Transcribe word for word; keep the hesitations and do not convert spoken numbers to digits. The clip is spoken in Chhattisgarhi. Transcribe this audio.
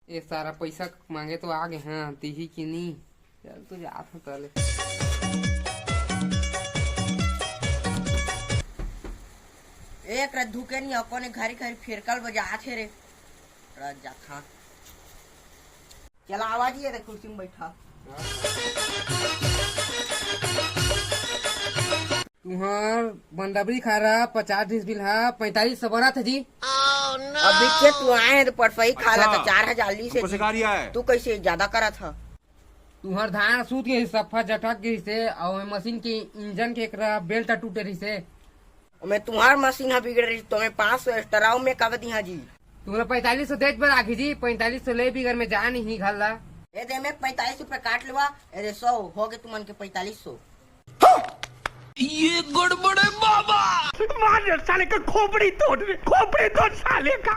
ए सारा पैसा मांगे तो आ गे, हाँ, तिही कि नी? चल तो जात हो तले। एक रद्दू के नी, कोने घरी घरी फिरकल बजात हे रे। रज जात हाँ। चला आवा जी, ये देख कुर्सी में बैठा। तुहर बंदबरी खारा पचास डिसमिल हा पैंतालीस सौ बनत हे जी। अभी के तू आए हैं तो परसही खा ला अच्छा। तो चार हजार लीस हे हमको जी। सिखा रिया है। तू कैसे ज्यादा करत ह? तुहर धान सूत गे, सफा जटक गे से, अउ ए मशीन के इंजन के एकरा बेल्ट टूटे रहिसे। ओमे तुहार मशीन ह बिगड़े रहिस, तो मैं पाँच सौ एक्स्ट्रा में कब दिहा जी? तुमला पैंतालीस सौ देच बर आखी जी, पैंतालीस सौ ले बिगर में जा नहीं घर ला। ए दे में पैंतालीस रुपए काट लेवा, ए दे सौ हो गे तुमन के पैंतालीस सौ। ये गड़बड़ है बाबा। मार साले का खोपड़ी तोड़ दे, खोपड़ी तोड़ साले का।